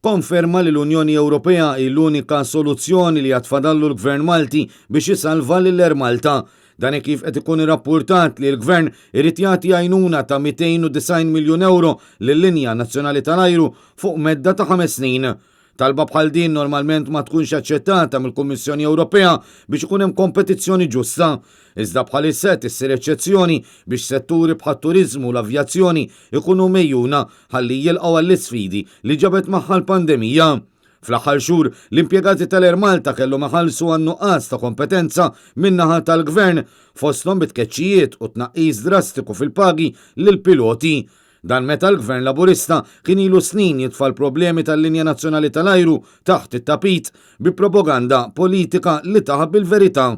Konferma li l-Unjoni Ewropea hi l-unika soluzzjoni li għad fadallu l-Gvern Malti biex isalva lil Air Malta. Dan hekk kif qed ikun irrappurtat li l-Gvern irid jagħti għajnuna ta' 290 miljun ewro lil-linja nazzjonali tal-ajru fuq medda ta' ħames snin. Talba bħal din normalment ma tkunx aċċettata mill-Kummissjoni Ewropea biex ikun hemm kompetizzjoni ġusta. Iżda bħalissa qed issir eċċezzjoni biex setturi bħat-turiżmu u l-avjazzjoni jkunu megħjuna ħalli jilqgħu għall-isfidi li ġabet magħha l-pandemija. Fl-aħħar xhur, l-impjegati tal-Air Malta kellhom iħallsu għan-nuqqas ta' kompetenza min-naħa tal-Gvern, fosthom bi tkeċċijiet u tnaqqis drastiku fil-pagi lill-piloti. Dan meta l-Gvern Laburista kien ilu snin jitfa' l-problemi tal-linja nazzjonali tal-ajru taħt it-tapit bi propaganda politika li taħbi l-verità.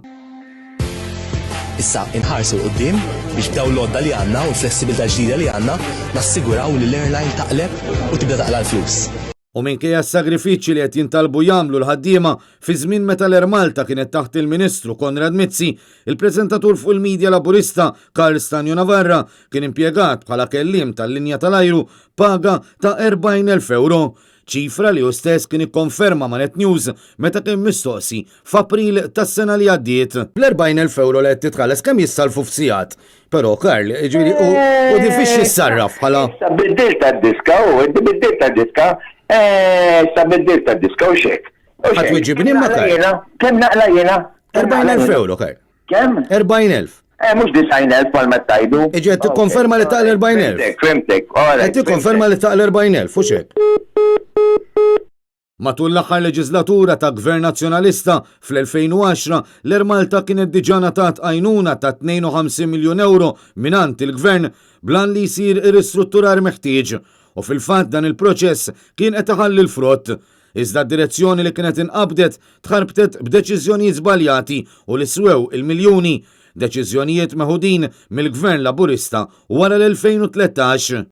Issa inħarsu 'l quddiem biex b'dawn l-għodda li għandna u l-flessibilità ġdida li għandna nassiguraw li l-airline taqleb u tibda taqla' l-flus. U minkejja s-sagrifiċċji li qed jintalbu jagħmlu l-ħaddiema fi żmien meta l-Air Malta kienet taħt il-Ministru Konrad Mizzi, il-preżentatur fuq il-media Laburista Karl Stagno Navarra kien impjegat bħala kelliem tal-linja tal-ajru b'paga ta' 40,000 ewro. Ċifra li hu stess kien ikkonferma ma' Net News meta kien mistoqsi f'April tas-sena li għaddiet. Bl-40,000 ewro li qed titħallas kemm jissarrfu f'sigħat? Però Karl, jiġifieri hu diffiċli jissarraf bħala. Issa biddilt għad-diska u inti biddilt għad-diska, issa biddilt għad-diska u xek. Ħadd weġibni imma Karl. Kemm naqla jiena? 40,000 ewro Karl. Kemm? 40,000. Eh, mhux 90,000 bħal ma tajdu. Iġi qed tikkonferma li taqla 40,000. Fimtek, Qed tikkonferma li taqla 40,000, u xek. Matul l-aħħar leġislatura ta' Gvern Nazzjonalista, fl-2010, l-Air Malta kienet diġà ngħatat għajnuna ta' 52 miljun ewro mingħand il-Gvern bl-għan li jsir ir-ristrutturar meħtieġ. U fil-fatt dan il-proċess kien qed iħalli l-frott. Iżda d-direzzjoni li kienet inqabdet tħarbtet b'deċiżjonijiet żbaljati u li swew il-miljuni, deċiżjonijiet meħudin mill-Gvern Laburista wara l-2013.